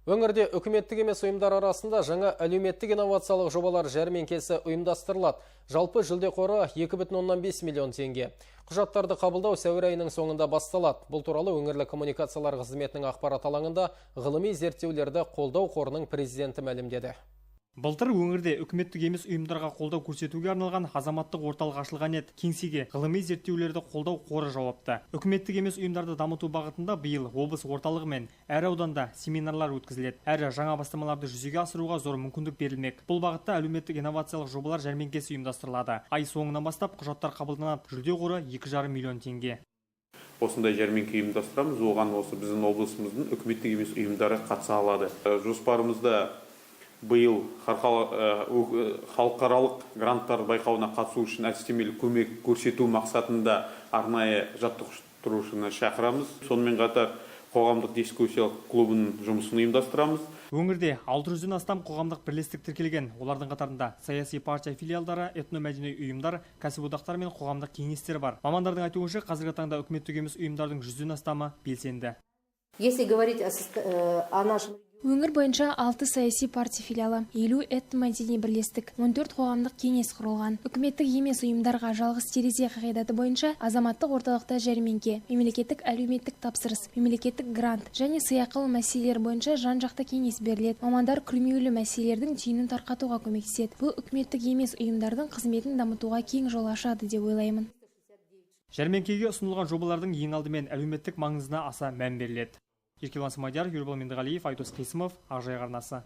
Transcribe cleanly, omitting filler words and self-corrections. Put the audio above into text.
Өңірде үкіметтік емес ұйымдар арасында жаңа әлеуметтік инновациялық жобалар жәрмеңкесі ұйымдастырылады. Жалпы жүлде қоры 2,5 миллион теңге. Құжаттарды қабылдау сәуір айының соңында басталады. Бұл туралы өңірлік коммуникациялар қызметінің ақпарат алаңында ғылыми зерттеулерді қолдау қорының президенті мәлімдеді. Былтыр өңірде үкіметтік емес ұйымдарға қолдау көрсетуге арналған азаматтық орталық ашылған еді. Кеңсеге ғылыми зерттеулерді қолдау қоры жауапты. Үкіметтік емес ұйымдарды дамыту бағытында биыл облыс орталығы мен әр ауданда семинарлар өткізіледі. Әрі жаңа бастамаларды жүзеге асыруға зор мүмкіндік берілмек. Бұл бағытта әлеуметтік инновациялық жобалар жәрмеңкесі ұйымдастырылады. Ай соңынан бастап құжаттар қабылданады. Жүлде қоры 2,5 миллион теңге. Осындай жәрмеңке ұйымдастырамыз. Оған осы біздің облысымыздың үкіметтік емес ұйымдары қатыса алады. Жоспарымызда биыл халықаралық гранттар байқауына қатысу үшін әдістемелік көмек көрсету мақсатында арнайы жаттықтырушыны шақырамыз. Сонымен қатар қоғамдық дискуссиялық клубының жұмысын ұйымдастырамыз. Өңірде 600-ден астам қоғамдық бірлестік тіркелген. Олардың қатарында саяси партия филиалдары, этномәдени ұйымдар, кәсіподақтар мен қоғамдық кеңестер бар. Мамандардың айтуынша, қазіргі таңда үкіметтік емес ұйымдардың 100-ден астамы белсенді. Если говорить о нашем Өңір бойынша 6 саяси партия филиалы, 50 этномәдени бірлестік, 14 қоғамдық кеңес құрылған. Үкіметтік емес ұйымдарға жалғыз терезе қағидаты бойынша азаматтық орталықта жәрмеңке, мемлекеттік әлеуметтік тапсырыс, мемлекеттік грант және сыйақы алу мәселелері бойынша жан-жақты кеңес беріледі. Мамандар күрмеулі мәселелердің түйінін тарқатуға көмектеседі. Бұл үкіметтік емес ұйымдардың қызметін дамытуға кең жол ашады деп ойлаймын. Жәрмеңкеге ұсынылған жобалардың ең алдымен әлеуметтік маңызына аса мән беріледі. Еркебұлан Смадияров, Ербол Мендіғалиев, Айдос Қисымов, Ақжайық арнасы.